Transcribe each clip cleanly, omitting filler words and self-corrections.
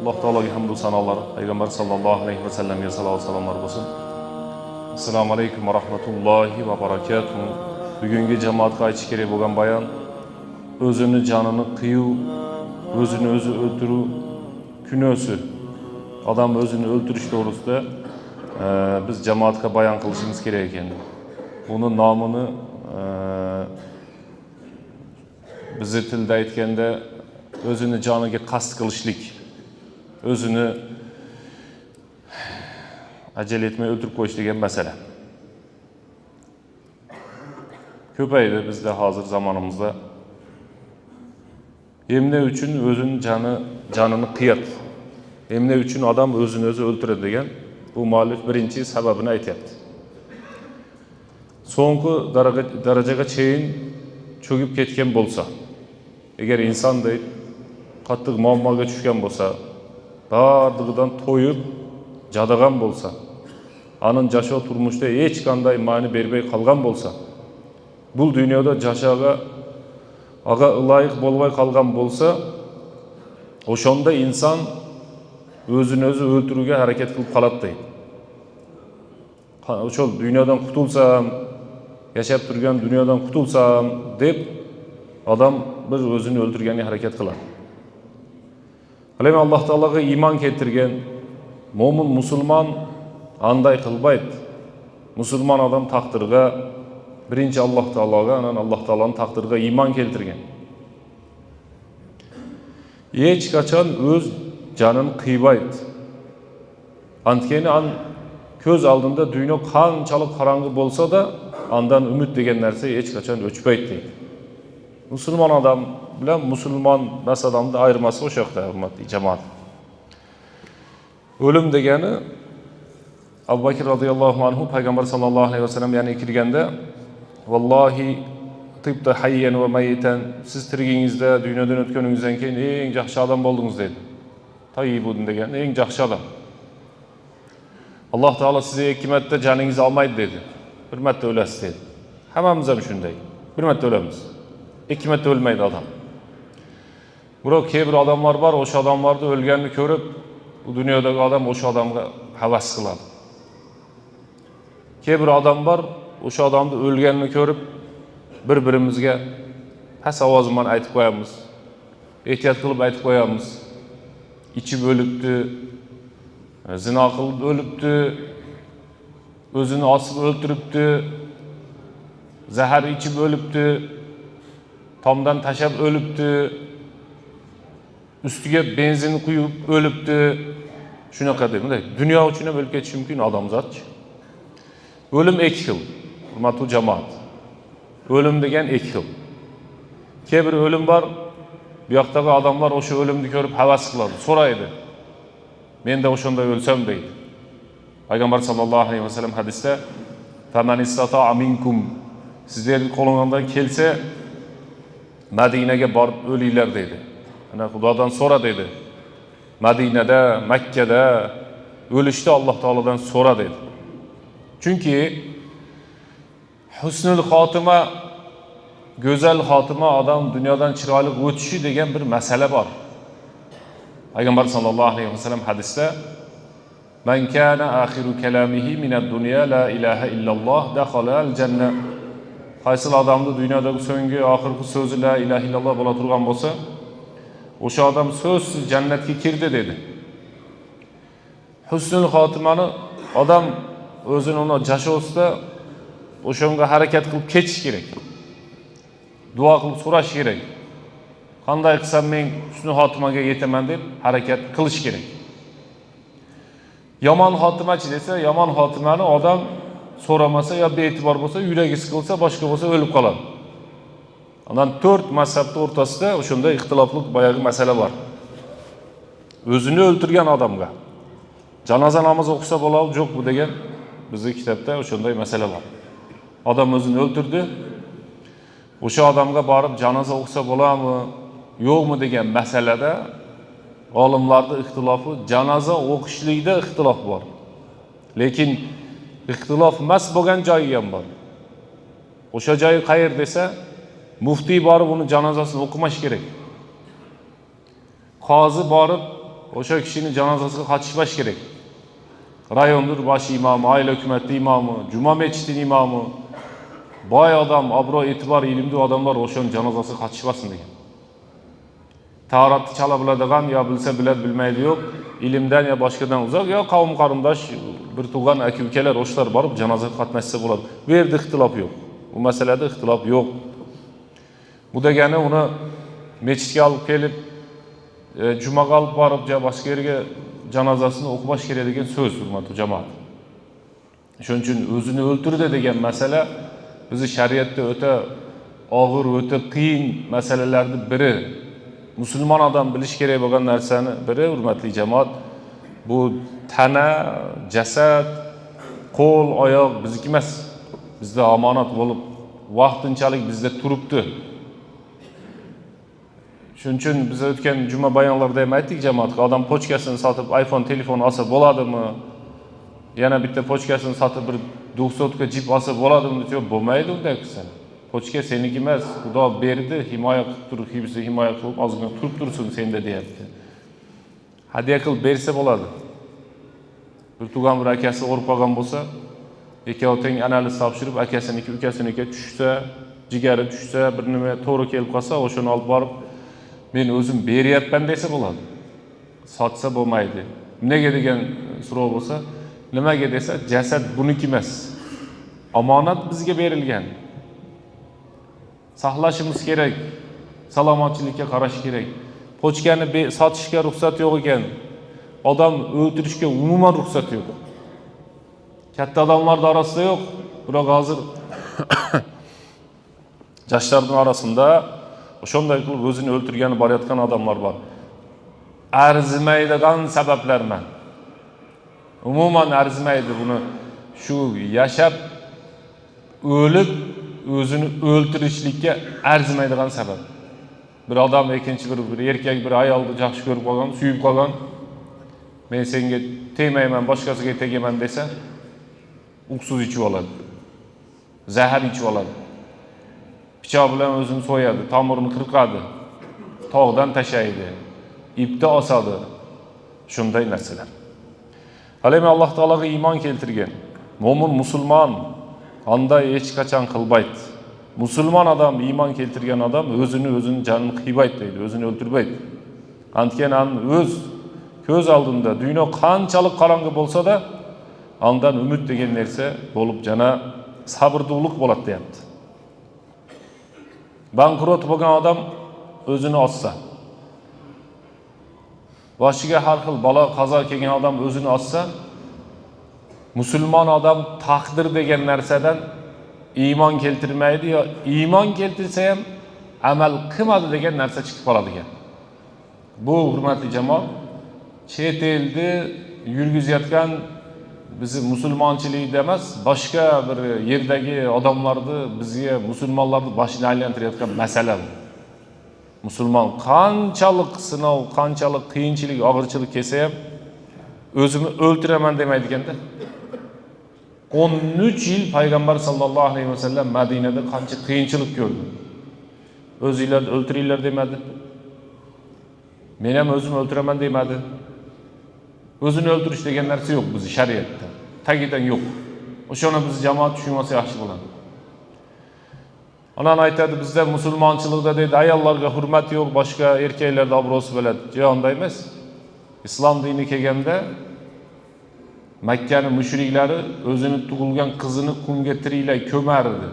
Alloh taologa hamdu sanolar, payg'ambar sallallohu alayhi vasallamga salovat salomlar bo'lsin. Assalomu alaykum va rahmatullohi va barakatuh. Bugungi jamoatga aytish kerak bo'lgan bayon o'zini jonini qiyuv, o'zini o'zi o'ldiruv kunosi. Odam o'zini o'ldirish to'g'risida biz jamoatga bayon qilishimiz kerak ekan. Buni nomini bizni tilda aytganda o'zini joniga qasd qilishlik, o'zini ajal etmay o'ldirib qo'yish degan masala. Ko'paydi bizda hozir zamonimizda. Emne uchun o'zini jonini qiyadi? Emne uchun odam o'zini o'zi o'ldiradi degan bu muallif birinchi sababini aytyapti. So'nggi darajaga cheyin cho'kib ketgan bo'lsa, agar inson deydi qattiq muammoga tushgan bo'lsa, bardığıdan to'yib jadagan bo'lsa, anın жашоо турмушта эч кандай маани бербей калган болсо, бул дүйнөдө жашоого ага ылайык болбой калган болсо, ошондо инсан өзүн өзү өлтүрүүгө аракет кылып калат дейт. Ошол дүйнөдөн кутулсам, жашап турган дүйнөдөн кутулсам деп адам бир өзүн өлтүргөнгө аракет кылат. Ал эми Аллах Таалага ыйман келтирген момун мусулман андай кылбайт. Мусулман адам тагдырга, биринчи Аллах Таалага, анан Аллах Тааланын тагдырга ыйман келтирген. Эч качан өз жанын кыйбайт. Анткени ан көз алдында дүйнө канчалык караңгы болсо да, андан үмүт деген нерсе эч качан өчпөйт дейт. Мусулман адам bilan musulmon emas odamni ayirmasi o'sha yoqda, hurmatli jamoat. O'lim degani Abu Bakr roziyallohu anhu payg'ambar sallallohu alayhi vasallam yoniga kirganda, vallohi tibta hayyan va mayitan, siz tirigingizda dunyodan o'tganingizdan keyin eng yaxshi odam bo'ldingiz dedi. Tayyibun degan eng yaxshi odam. Alloh taolo sizni ikki marta joningizni olmaydi dedi. Bir marta o'lasiz dedi. Hammamiz ham shunday. Bir marta o'lamiz. Ikki marta o'lmaydi odam. Biroq bir odamlar bor, o'sha odamlarni o'lganini ko'rib, bu dunyodagi odam o'sha odamga havas qiladi. Bir odam bor, o'sha odamni o'lganini ko'rib, bir-birimizga past ovoz bilan aytib qo'yamiz. Ehtiyot qilib aytib qo'yamiz. Ichib o'libdi, zino qilib o'libdi, o'zini osib o'ltiribdi, zahar ichib o'libdi, tomdan tashlab o'libdi, ustiga benzin quyib o'libdi. Shunaqa deb, bunday dunyo uchun ham o'lib ketishi mumkin odamzodchi. O'lim ikki xil, hurmatli jamoat. O'lim degan ikki xil. Bir o'lim bor, bu yoqdagi odamlar o'sha o'limni ko'rib havas qiladi, so'raydi. Men de o'shanda o'lsam deydi. Payg'ambar sallallohu alayhi vasallam hadisda faman istata'a minkum, sizlarning qo'lingizdan kelsa Madinaga borib o'linglar deydi. Ana Xudodan so'ra dedi. Madinada, Makkada o'lishni Alloh taolodan so'ra dedi. Chunki husnul xotima, go'zal xotima, odam dunyodan chiroyli o'tishi degan bir masala bor. Payg'ambar sallallohu alayhi vasallam hadisda Man kana axiru kalamihi minad dunya la ilaha illalloh dakhala al janna. Qaysi odamni dunyodagi so'nggi oxirgi so'zi la ilaha illalloh bo'la turgan bo'lsa, o'sha odam so'zsiz jannatga kirdi dedi. Husnul xotimani odam o'zini uni jashovsida o'shanga harakat qilib ketish kerak. Duo qilib so'rash kerak. Qanday qilsam men husnul xotimaga yetaman deb harakat qilish kerak. Yomon xotimachi desa, yomon xotimani odam so'ramasa yo bee'tibor bo'lsa, yuragi siqilsa, boshqa bo'lsa o'lib qoladi. Ondan to'rt mazhabni o'rtasida o'shanda ixtilofli boyagi masala bor. O'zini o'ltirgan odamga janoza namozi o'qisa bo'ladi, yo'q bu degan bizni kitobda o'shanday masala bor. Odam o'zini o'ltirdi, o'sha odamga borib janoza o'qisa bo'ladimi, yo'qmi degan masalada olimlarning ixtilofi, janoza o'qishlikda ixtilof bor. Lekin ixtilof emas bo'lgan joyi ham bor. O'sha joyi qayer desa, muftiy borib uni janozasini o'qimash kerak. Qozi borib O'sha kishini janozasiga qatnashmash kerak. Rayondur bosh imomi, oila hukumati imomi, juma mechitining imomi, boy odam, obro', e'tibor, ilmli odamlar o'shani janozasiga qatnashmasin degan. Tahoratni chala biladigan, yo bilsa biladi, bilmaydi yo'q, ilmdan yo boshqadan uzoq, yo qavm qarindosh, bir tug'an aka ukalar, o'shalar borib janozaga qatnashsa bo'ladi. Bu yerda ixtilof yo'q. Bu masalada ixtilof yo'q. Bu degani uni mechitga olib kelib, jumaga olib borib, yo boshqa yerga janozasini o'qimash kerak degan so'z, hurmatli jamoat. Shuning uchun o'zini o'ltirdi degan masala bizni shariatda o'ta og'ir, o'ta qiyin masalalarning biri. Musulmon odam bilish kerak bo'lgan narsani biri, hurmatli jamoat, bu tana, jasad, qo'l, oyoq bizniki emas. Bizda omonat bo'lib, vaqtinchalik bizda turibdi. Shuning uchun biz o'tgan juma bayonlarida ham aytdik jamoatga, odam pochkasini sotib iPhone telefon olsa bo'ladimi? Yana bitta pochkasini sotib bir 200 jip olsa bo'ladimi desa, yo'q, bo'lmaydi unday qilsa. Pochka seniki emas, Xudo berdi, himoya qilib tur, hibsi himoya qilib ozgina turib tursin senda deyapti. Hadya qilib bersa bo'ladi. Bir tug'an bir akasi og'rib qolgan bo'lsa, ikkovi teng analiz topshirib, akasiniki, ukasiniki tushsa, jigari tushsa, bir nima to'g'ri kelib qolsa, o'shani olib borib, men o'zim beryapman desa bo'ladi. Sotsa bo'lmaydi. Nega degan so'rov bo'lsa, nimaga desa, jasad buniki emas. Omonat bizga berilgan. Saqlashimiz kerak. Salomatchilikka qarash kerak. Pochkani sotishga ruxsat yo'q ekan. Odam o'ltirishga umuman ruxsat yo'q. Katta odamlar orasida yo'q, biroq hozir yoshlarning orasida o'shanday qilib o'zini o'ltirgani borayotgan odamlar bor. Arzimaydigan sabablarman. Umuman arzimaydi buni shu yashab o'lib o'zini o'ltirishlikka arzimaydigan sabab. Bir odam ikkinchi bir erkak bir ayolni yaxshi ko'rib qolgan, suyib qolgan. Men senga tegmayman, boshqasiga tegaman desa, уксус ichib oladi. Zahar ichib oladi. Pichoq bilan o'zini so'yadi, tomirini qirqadi. Tog'dan tashlaydi, ipda osadi. Shunday narsalar. Hali Alloh taologa iymon keltirgan mo'min musulmon anday hech qachon qilmaydi. Musulmon odam, iymon keltirgan odam o'zini jonini qiymaydi deydi, o'zini o'ltirmaydi. Antkeni an o'z ko'z oldida dunyo qanchalik qorong'i bo'lsa-da, andan umid degan narsa bo'lib jana sabrduvlik bo'ladi deyapti. Bankrot bo'lgan odam o'zini ossa, boshiga har xil balo qazo kelgan odam o'zini ossa, musulmon odam taqdir degan narsadan iymon keltirmaydi yo iymon keltirsa ham amal qilmadi degan narsa chiqib qoladi ekan. Bu, hurmatli jamoat, chet elni yurgizayotgan bizni musulmonchilikda emas, boshqa bir yerdagi odamlarni, bizga musulmonlarni boshini aylantirayotgan masala bu. Musulmon qanchalik sinov, qanchalik qiyinchilik, og'irchilik kelsa ham o'zimni o'ltiraman demaydi ekanda. 13 yil payg'ambar sallallohu alayhi vasallam Madinada qancha qiyinchilik ko'rdi. O'zinglarni o'ltiringlar demadi. Men ham o'zimni o'ltiraman demadi. O'zini o'ldirish degan narsa yo'q bizni shariatda. Tagidan yo'q. O'shani biz jamoat tushunib olsa yaxshi bo'ladi. Anan aytadi, bizda musulmonchilikda deydi, ayollarga hurmat yo'q, boshqa erkaklarda obro'si bo'ladi. Yo'q, unday emas. Islom dini kelganda Makkani mushriklari o'zini tug'ilgan qizini qumga tiriklay ko'mar edi.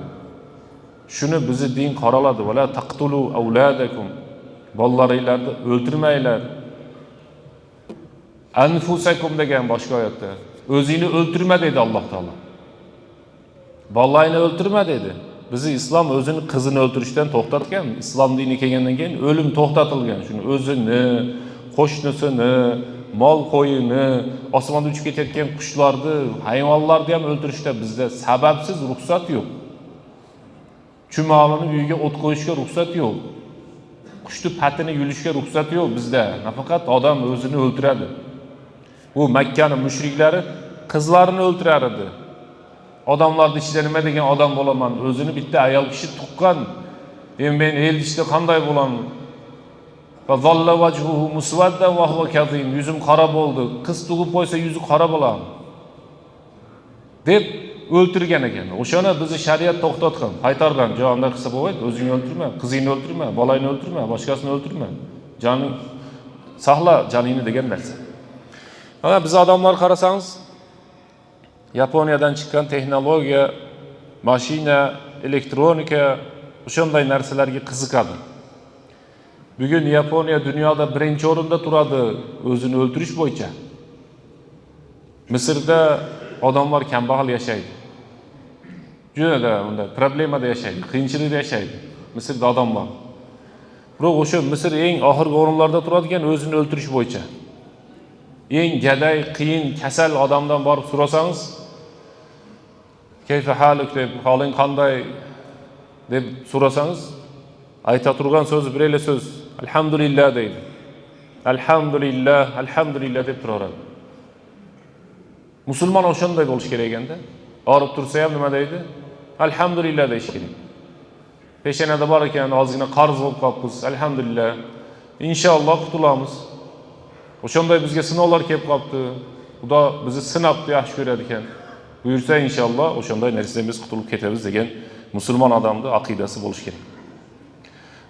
Shuni bizni din qoraladi. Vala taqtulu avladakum. Bolalaringlarni o'ltirmanglar. Anfusakum degan boshqa oyatda. O'zingni o'ltirma dedi Alloh taolo. Bolalaringni o'ltirma dedi. Bizni islom o'zini qizini o'ltirishdan to'xtatgan. Islom dini kelgandan keyin o'lim to'xtatilgan. Shuni o'zini, qo'shnisini, mol qo'yini, osmonda uchib ketayotgan qushlarni, hayvonlarni ham o'ltirishda bizda sababsiz ruxsat yo'q. Chumolini uyiga o't qo'yishga ruxsat yo'q. Qushni patini yulishga ruxsat yo'q bizda. Nafaqat odam o'zini o'ltiradi. Bu Makkani mushriklari qizlarini o'ltirar edi. Odamlarni ichida nima degan odam bo'laman? O'zini bitta ayol kishi tuqqan. Endi men el ichida qanday bo'laman? Va zalla vajhuhu musvaddan va huwa kazim. Yuzim qora bo'ldi. Qiz tug'ib qo'ysa yuzi qora bo'ladi deb o'ltirgan ekan. O'shani bizni shariat to'xtatgan, qaytargan. Jo, unday qilsa bo'lmaydi, o'zingni o'ltirma, qizingni o'ltirma, bolangni o'ltirma, boshqasini o'ltirma. Joning saqla joningni degan narsa. Mana biz odamlar qarasangiz, Yaponiyadan chiqqan texnologiya, mashina, elektronika o'shanday narsalarga qiziqadi. Bugun Yaponiya dunyoda birinchi o'rinda turadi o'zini o'ltirish bo'yicha. Misrda odamlar kambag'al yashaydi. Juda unda problemada yashaydi, qiyinchilikda yashaydi Misrda odamlar. Biroq o'sha Misr eng oxirgi o'rinlarda turadigan o'zini o'ltirish bo'yicha. Eng gaday, qiyin, kasal odamdan borib so'rasangiz, kayfa haluk deb, holing qanday deb so'rasangiz, ayta turgan so'zi bir ela so'z, alhamdulillah deydi. Alhamdulillah, alhamdulillah deb turaveradi. Musulmon o'shanday bo'lishi kerak ekanda. Og'rib tursa ham nima deydi? Alhamdulillah deyish kerak. Peshonada bor ekan, ozgina qarz bo'lib qolibmiz, alhamdulillah. Inshaalloh qutulamiz. O'shanday bizga sinovlar kelib qolibdi. Xudo bizni sinabdi, yaxshi ko'radi ekan. Buyursa inshaalloh o'shanday narsadan biz qutulib ketamiz degan musulmon odamning aqidasi bo'lishi kerak.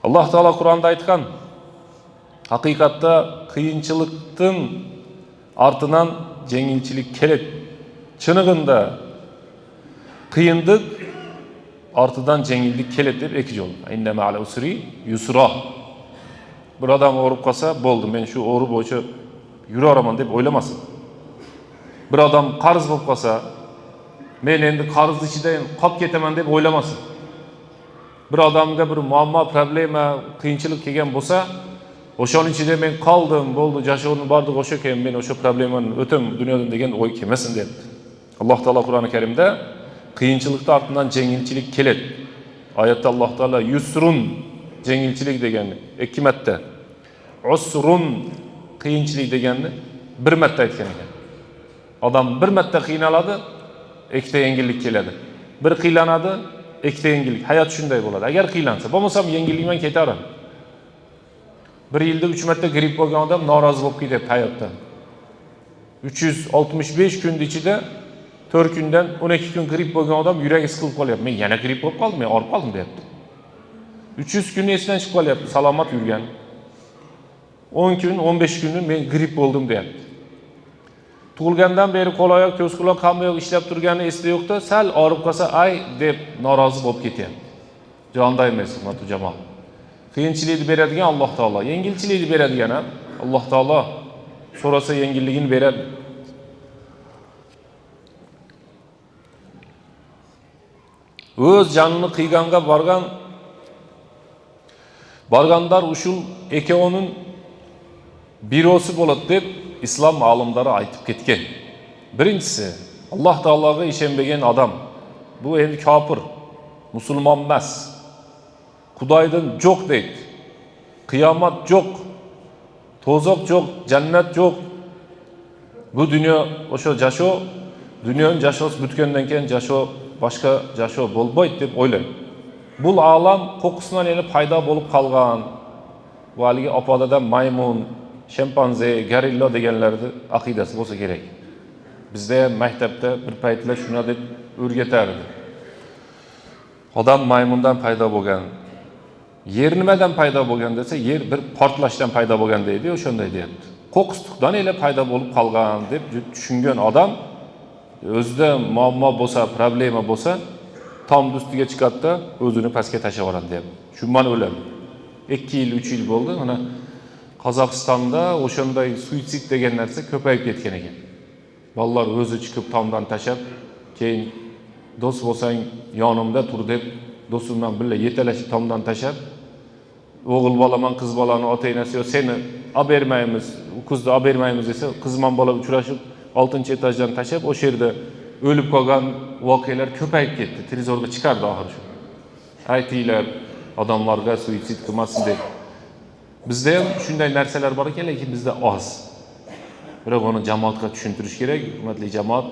Alloh taolo Qur'onda aytgan, haqiqatda qiyinchilikdan ortidan jengilchilik keladi. Chinig'inda qiyindik ortidan jengillik keladi deb ikki yo'l. Inna ma'al usri yusra. Bir odam og'rib qolsa, bo'ldi, men shu og'ri bo'yicha yuraveraman deb o'ylamasin. Bir odam qarz bo'lib qolsa, men endi qarz ichida qolib ketaman deb o'ylamasin. Bir odamga bir muammo, problema, qiyinchilik kelgan bo'lsa, o'shaning ichida men qoldim, bo'ldi, jashovni bordik o'sha keyin men o'sha problemani o'tim dunyodan degan o'y kelmasin deyapti. Alloh taolo Qur'oni Karimda qiyinchilikni ortidan jengilchilik keladi. Oyatda Alloh taolo yusrun jengilchilik deganni ikki marta, usrun qiyinchilik deganni bir marta aytgan ekan. Odam bir marta qiynaladi, ikkita yengillik keladi. Bir qiylanadi, ikkita yengillik. Hayot shunday bo'ladi. Agar qiylansa, bo'lmasam yengillik bilan ketaveradi. Bir yilda 3 marta gripp bo'lgan odam norozi bo'lib ketyapti hayotdan. 365 kun ichida 4 kundan 12 kun gripp bo'lgan odam yuragi siqilib qolyapti. Men yana gripp bo'lib qoldim, men og'rib qoldim deyapti. 300 kunni esidan chiqib qolyapti, salomat yurgan. 10 kun, 15 kunni men gripp bo'ldim deyapti. Tug'ilgandan beri qo'l oyoq, ko'z quloq hamma yoq ishlab turgani esida yo'qda, sal og'rib qolsa ay deb norozi bo'lib ketyapti. Jonda emas, hurmatli jamoa. Qiyinchilikni beradigan Alloh taolo, yengilchilikni beradigan ham Alloh taolo, so'rasa yengilligini beradi. O'z jonini qiyganga borganlar ushul ikkovining birosi bo'ladi deb islom olimlari aytib ketgan. Birinchisi, Alloh taologa ishonmagan odam. Bu endi kofir, musulmon emas. Xudoydan yo'q deydi. Qiyomat yo'q, to'zoq yo'q, jannat yo'q. Bu dunyo o'sha jashov, dunyoning jashosi bitgandan keyin jashov boshqa jashov bo'lmaydi deb o'ylaydi. Bu olam qo'qqisidan endi paydo bo'lib qolgan. Bu haligi opodadan maymun, shimpanze, gorilla deganlarni aqidasi bo'lsa kerak. Bizda ham maktabda bir paytlar shuna deb o'rgatardi. Odam maymundan paydo bo'lgan. Yer nimadan paydo bo'lgan desa, yer bir portlashdan paydo bo'lgan deydi, o'shanday deyapti. Qo'qqisdan ela paydo bo'lib qolgan deb tushungan odam o'zida muammo bo'lsa, problema bo'lsa, tomni ustiga chiqadi-da, o'zini pastga tashlab yuboradi deyapti. Shu bilan o'ladi. 2 yil, 3 yil bo'ldi. Mana Qozog'istonda o'shanday suitsid degan narsa ko'payib ketgan ekan. Bolalar o'zi chiqib tomdan tashlab, keyin do'st bo'lsang yonimda tur deb do'stim bilan birga yetalashib tomdan tashlab, o'g'il bolaman, qiz bolani ota-enasi yo seni olib bermaymiz, u qizni olib bermaymiz desa, qiz bilan bola uchrashib 6-etajdan tashlab o'sha yerda o'lib qolgan voqealar ko'payib ketdi. Televizorga chiqardi oxiri shu. Aytinglar odamlarga suitsid qilmasin deb. Bizda ham shunday narsalar bor ekan, lekin bizda oz. Biroq uni jamoatga tushuntirish kerak, hurmatli jamoat.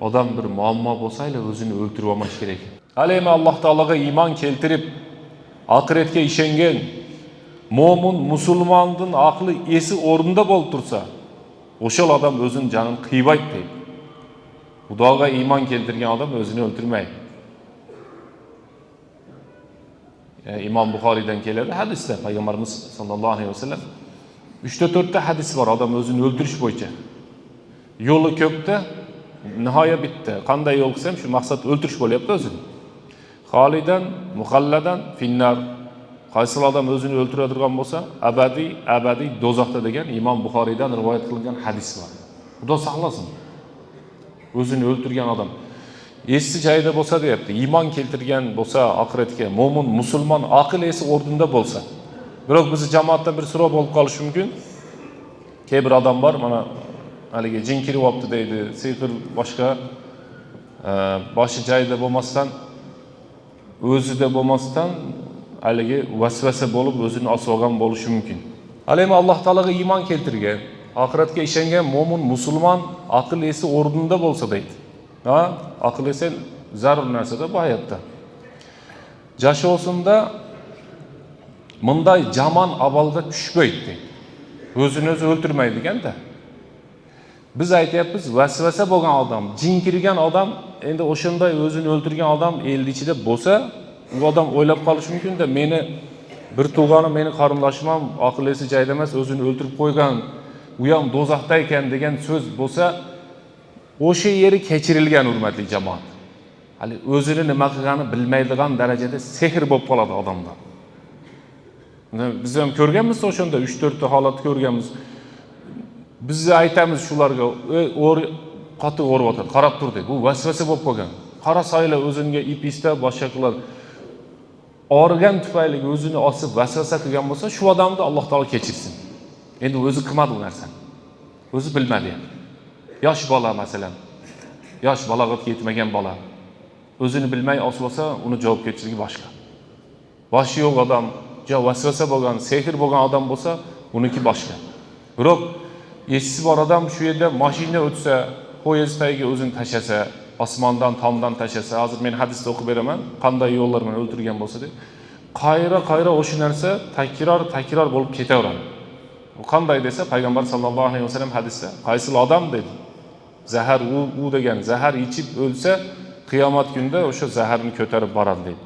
Odam bir muammo bo'lsa, o'zini o'ltirib olmash kerak. Hali alloh taologa iymon keltirib, oxiratga ishongan, Mo'min musulmondin aqli esi o'rnida bo'lib tursa, o'shal odam o'zini jonini qiymaydi deydi. Xudoga iymon keltirgan odam o'zini o'ltirmaydi. İmom Buxoriydan keladi hadisda payg'ambarimiz sallallohu alayhi vasallam 3ta 4ta hadis bor odam o'zini o'ldirish bo'yicha. Yo'li ko'pda, nihoya bitta. Qanday yo'l qilsam shu maqsad o'ldirish bo'lyapti o'zini. Xolidan, muhalladan finnar. Qaysi odam o'zini o'ltiradigan bo'lsa, abadiy, abadiy do'zaxda degan Imom Buxoriydan rivoyat qilingan hadis bor. Xudo saqlasin. O'zini o'ltirgan odam esi joyida bo'lsa deyapti, iymon keltirgan bo'lsa oxiratga, mo'min musulmon aql esi o'rnida bo'lsa. Biroq bizni jamoatda bir so'rov bo'lib qolishi mumkin. Key bir odam bor, mana haligi jin kirib olibdi deydi, sehr boshqa, boshi joyida bo'lmasdan, o'zida bo'lmasdan haligi vasvasa bo'lib o'zini osib olgan bo'lishi mumkin. Hali endi Alloh taologa iymon keltirgan, oxiratga ishongan mo'min musulmon aql esi o'rnida bo'lsa deydi. Ha, aql esi zarur narsada bu hayotda. Jashovsunda bunday jamon abolga tushmaydi deydi. O'zini o'zi o'ltirmaydi deganda. Biz aytyapmiz, vasvasa bo'lgan odam, jin kirgan odam, endi o'shanday o'zini o'ltirgan odam elni ichida bo'lsa, u odam o'ylab qolishi mumkin-da, meni bir tug'anim, meni qarindoshim ham aql esi joyida emas, o'zini o'ltirib qo'ygan, u ham do'zaxda ekan degan so'z bo'lsa, o'sha yeri kechirilgan hurmatli jamoat. Hali o'zini nima qilganini bilmaydigan darajada sehr bo'lib qoladi odamda. Biz ham ko'rganmiz o'shanda 3-4 ta holat ko'rganmiz. Biz aytamiz shularga, qattiq o'ryotadi, qarab tur deb. Bu vasvasa bo'lib qolgan. Qarasaylar o'zingga ip istab boshqa qiladi. Og'rigan tufayli o'zini osib vasvasa qilgan bo'lsa, shu odamni Alloh taolo kechirsin. Endi o'zi qilmadi u narsani. O'zi bilmadi ham. Yosh bola masalan, yosh balog'atga yetmagan bola o'zini bilmay osib olsa, uni javobgarchiligi boshqa. Boshi yo'q odam, jo vasvasa bo'lgan, sehr bo'lgan odam bo'lsa, uniki boshqa. Biroq esi bor odam shu yerda mashina o'tsa, poyezd tagiga o'zini tashlasa, osmondan tomdan tashlasa, hozir men hadisda o'qib beraman, qanday yo'llar bilan o'ltirgan bo'lsa deb. Qayra-qayra o'sha narsa takror takror bo'lib ketaveradi. U qanday desa, payg'ambar sallallohu alayhi vasallam hadisda, qaysi odam dedi, zahar u degan zahar ichib o'lsa, qiyomat kunida o'sha zaharni ko'tarib boradi dedi.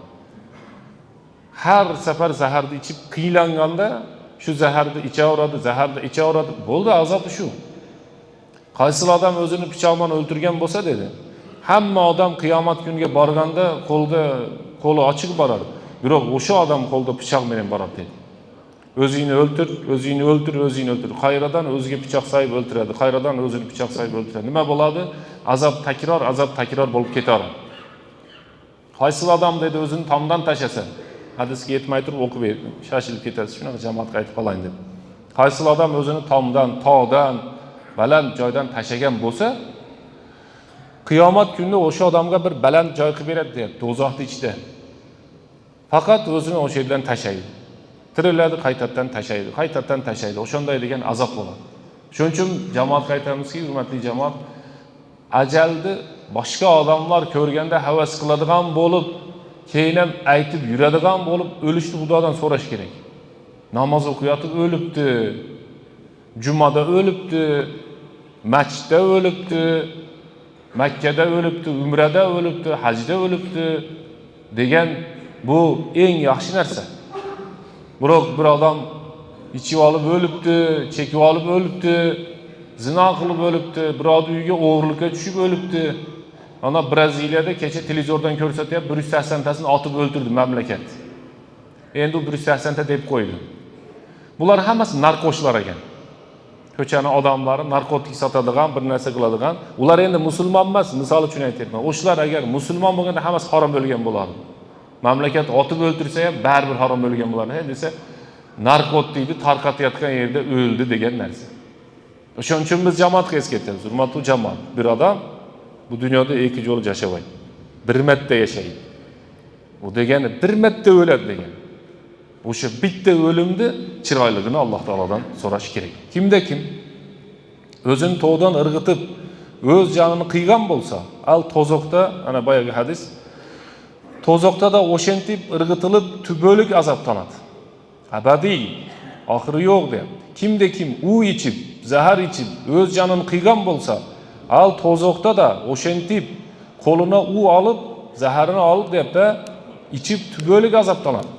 Har safar zaharni ichib qiylanganda shu zaharni ichaveradi, zaharni ichaveradi. Bo'ldi, azobi shu. Qaysi odam o'zini pichoq bilan o'ltirgan bo'lsa dedi, hamma odam qiyomat kuniga borganda qo'li ochiq boradi. Biroq o'sha odam qo'lda pichoq bilan boradi dedi. O'zingni o'ltir, o'zingni o'ltir, o'zingni o'ltir. Qayradan o'ziga pichoq sayib o'ltiradi, qayradan o'zini pichoq sayib o'ltiradi. Nima bo'ladi? Azob takror, azob takror bo'lib ketaveradi. Qaysi odam dedi o'zini tomdan tashlasa, hadisga yetmay turib o'qib shoshilib ketasiz, shunaqa jamoatga aytib qolayin deb. Qaysi odam o'zini tomdan, tog'dan, baland joydan tashlagan bo'lsa, qiyomat kunida o'sha odamga bir baland joy qilib beradi deyapti, do'zaxning ichida. Faqat o'zini o'sha yerdan tashlaydi. Tiriladi, qaytadan tashlaydi, qaytadan tashlaydi. O'shanday degan azob bo'ladi. Shuning uchun jamoatga aytamizki, hurmatli jamoat, ajalni boshqa odamlar ko'rganda havas qiladigan bo'lib, keyin ham aytib yuradigan bo'lib o'lishni Xudodan so'rash kerak. Namoz o'qiyotib o'libdi, jumada o'libdi, masjidda o'libdi, Makkada o'libdi, umrada o'libdi, hajda o'libdi degan bu eng yaxshi narsa. Biroq bir odam ichib olib o'libdi, chekib olib o'libdi, zino qilib o'libdi, birovni uyiga o'g'irlikka tushib o'libdi. Ana Braziliyada kecha televizordan ko'rsatyapti, 180 tasini otib o'ldirdi mamlakat. Endi u 180 ta deb qo'ydi. Bular hammasi narkoshlar ekan. Ko'chani odamlari narkotik sotadigan, bir narsa qiladigan. Ular endi musulmon emas, misol uchun aytyapman. O'shalar agar musulmon bo'lganda hammasi harom bo'lgan bo'lardi. Mamlakat otib o'ldirsa ham baribir harom bo'lgan bo'lardi. He desa, narkotikni tarqatayotgan yerda o'ldi degan narsa. O'shaning uchun biz jamoatga eslatamiz. Hurmatli jamoat, bir odam bu dunyoda ikki yo'l yashamaydi. Bir marta yashaydi. U degani bir marta o'ladi degani. O'sha bitta o'limni chiroyligini Alloh taolodan so'rash kerak. Kimda kim o'zini tog'dan irg'itib, o'z jonini qiygan bo'lsa, al to'zoqda, ana boyagi hadis, to'zoqda da o'shantib irg'itilib tubalik azoblanadi. Abadiy. Oxiri yo'q deyapti. Kimde kim u ichib, zahar ichib, o'z jonini qiygan bo'lsa, al to'zoqda da o'shantib qo'lina u olib, zaharini olib deyapti, ichib tubölik azoblanadi.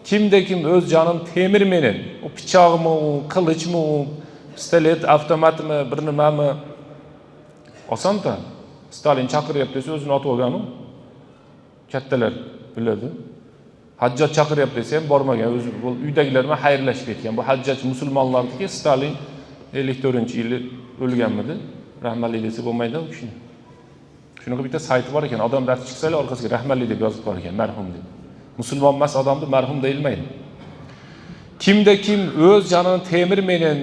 Kimde kim o'z jonini temir menen, u pichoqmi, u qilichmi, u pistolet, avtomatmi, bir nimami, osonda Stalin chaqiryapti desa o'zini otib olgan u. Kattalar biladi. Hajjoj chaqiryapti desa ham bormagan, o'zi uydagilar bilan xayrlashib ketgan. Bu Hajjoj musulmonlarniki, Stalin 54-yili o'lganmidi? Rahmatli desa bo'lmaydi u kishini. Shunaqa bitta sayti bor ekan, odam dardi chiqsa orqasiga rahmatli deb yozib qo'yar ekan, marhum deb. Musulmon emas odamni marhum deyilmaydi. Kimda kim o'z jonini temir menen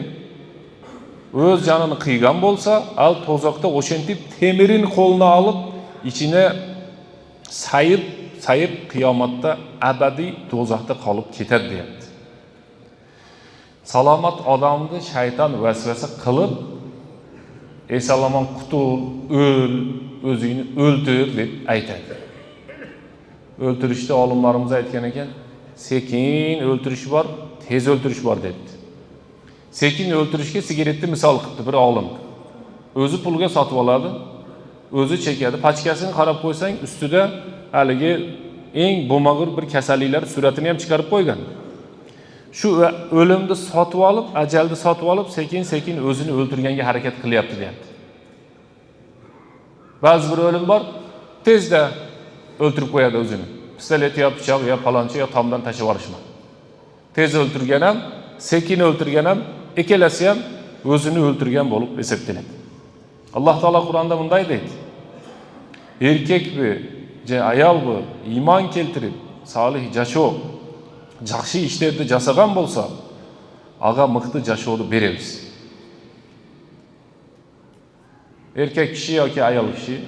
o'z jonini qiygan bo'lsa, al to'zoqda o'shantib temirin qo'lina olib, ichine sayib sayib qiyomatda abadiy do'zaxda qolib ketadi deyapti. Salomat odamni shayton vasvasa qilib, eson qutul, o'l, o'zingni o'ltir deb aytadi. O'ltirishda olimlarimiz aytgan ekan, sekin o'ltirish bor, tez o'ltirish bor debdi. Sekin o'ltirishga sigaretni misol qilibdi bir olim. O'zi pulga sotib oladi, o'zi chekadi. Pachkasini qarab qo'ysang, ustida haligi eng bo'lmag'ur bir kasalliklar suratini ham chiqarib qo'ygan. Shu o'limni sotib olib, ajalni sotib olib, sekin sekin o'zini o'ltirganga harakat qilyapti deyapti. Ba'zi bir o'lim bor, tezda o'ltirib qo'yadi o'zini. Pistolet yo pichoq yo palonchi yo tomdan tashlab yuborishma. Tez o'ltirgan ham, sekin o'ltirgan ham, ikkalasi ham o'zini o'ltirgan bo'lib hisoblanadi. Alloh taolo Qur'onda bunday deydi: Erkakmi, же ayolmi iymon keltirib, solih жашоо, жакшы иштерди жасаган болсо, ага мыкты жашооду беребиз. Erkak kishi yoki ayol kishi,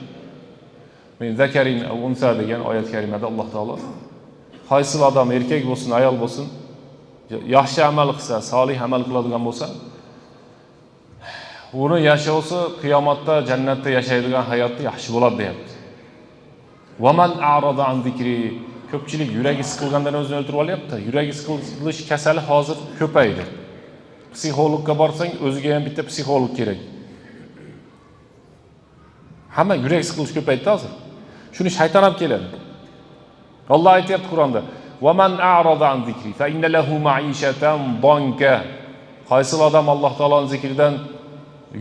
min zakarin av unsa degan oyat karimada Alloh taolo qaysi odam erkak bo'lsin, ayol bo'lsin, yaxshi amal qilsa, solih amal qiladigan bo'lsa, uni yashovsi qiyomatda jannatda yashaydigan hayoti yaxshi bo'ladi deyapti. Vaman a'rada an zikri, ko'pchilik yuragi siqilgandan o'zini o'ldirib olyapti. Yuragi siqilish kasali hozir ko'paydi. Psixologga borsang, o'ziga ham bitta psixolog kerak. Hamma yurak siqilish ko'paydi hozir. Shuni shayton ham keladi. Alloh aytyapti Qur'onda: "Vaman a'rada an zikri fa inna lahu ma'ishatan danka." Qaysi odam Alloh taoloning zikridan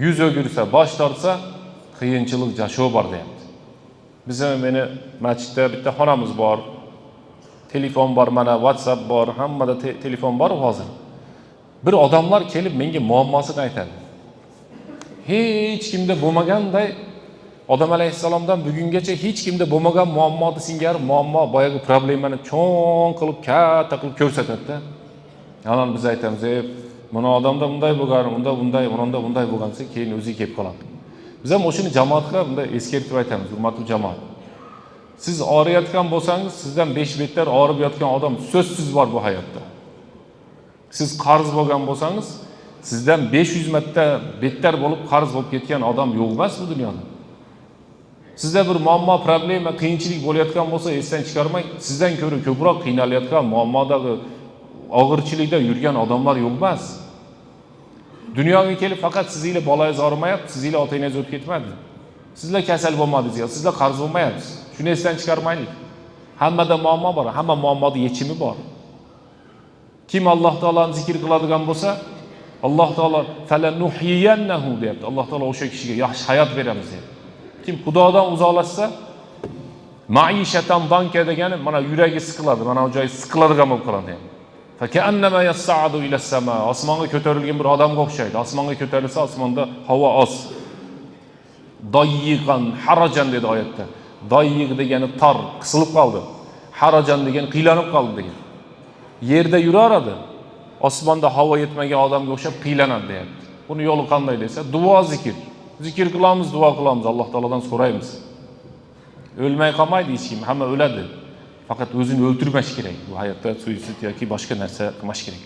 yuz o'girsa, bosh tortsa, qiyinchilik жашоо bor deyapti. Bizim meni masjidda bitta xonamiz bor. Telefon bor, mana WhatsApp bor, hammada telefon bor hozir. Bir odamlar kelib menga muammosini aytadi. Hech kimda bo'lmaganday, Odam alayhissalomdan bugungacha hech kimda bo'lmagan muammoni singari muammo, boyagi problemani cho'ng qilib, katta qilib ko'rsatadi-da. Anan biz aytamiz, "Ey, buni odamda bunday bo'lgan, unda bunday, unda bunday bo'lgan" desa, keyin o'ziga kelib qoladi. Biz ham o'shani jamoatga bunday eskartib aytamiz, hurmatli jamoat. Siz og'riyotgan bo'lsangiz, sizdan 5 bettar og'rib yotgan odam so'zsiz bor bu hayotda. Siz qarz bo'lgan bo'lsangiz, sizdan 500 marta bettar bo'lib qarz bo'lib ketgan odam yo'q emas bu dunyoda. Sizda bir muammo, problema, qiyinchilik bo'layotgan bo'lsa, esdan chiqarmang, sizdan ko'ra ko'proq qiynalayotgan, muammodagi og'irchilikda yurgan odamlar yo'q emas. Dunyoga kelib faqat sizinglar bolangiz og'rimayapti, sizinglar ota onangiz o'tib ketmadi. Sizlar kasal bo'lmadingiz, sizlar qarz bo'lmayapsiz. Shuni esdan chiqarmaylik. Hammada muammo bor, hamma muammoni yechimi bor. Kim Alloh taoloni zikr qiladigan bo'lsa, Alloh taolo falanuhyiyannahu deyapti. Alloh taolo o'sha kishiga yaxshi hayot beramiz deyapti. Kim Xudodan uzoqlashsa, maishatan danka degani mana yuragi siqiladi, mana bu joyi siqiladigan bo'lib qoladi yani. Fakaannama yas'adu ila sama, osmonga ko'tarilgan bir odamga o'xshaydi. Osmonga ko'tarilsa, osmonda havo oz. Doyyiqan harajan dedi oyatda. Doyyiq degani tor, qisilib qoldi. Harajan degani qiylanib qoldi degan. Yerda yuraveradi. Osmonda havo yetmagan odamga o'xshab qiylanadi deyapti. Buni yo'li qanday desa, duo, zikr. Zikr qilamiz, duo qilamiz, Alloh taolodan so'raymiz. O'lmay qolmaydi hech kim, hamma o'ladi. Faqat o'zini o'ltirmash kerak. Bu hayotda suitsid yoki boshqa narsa qilmash kerak.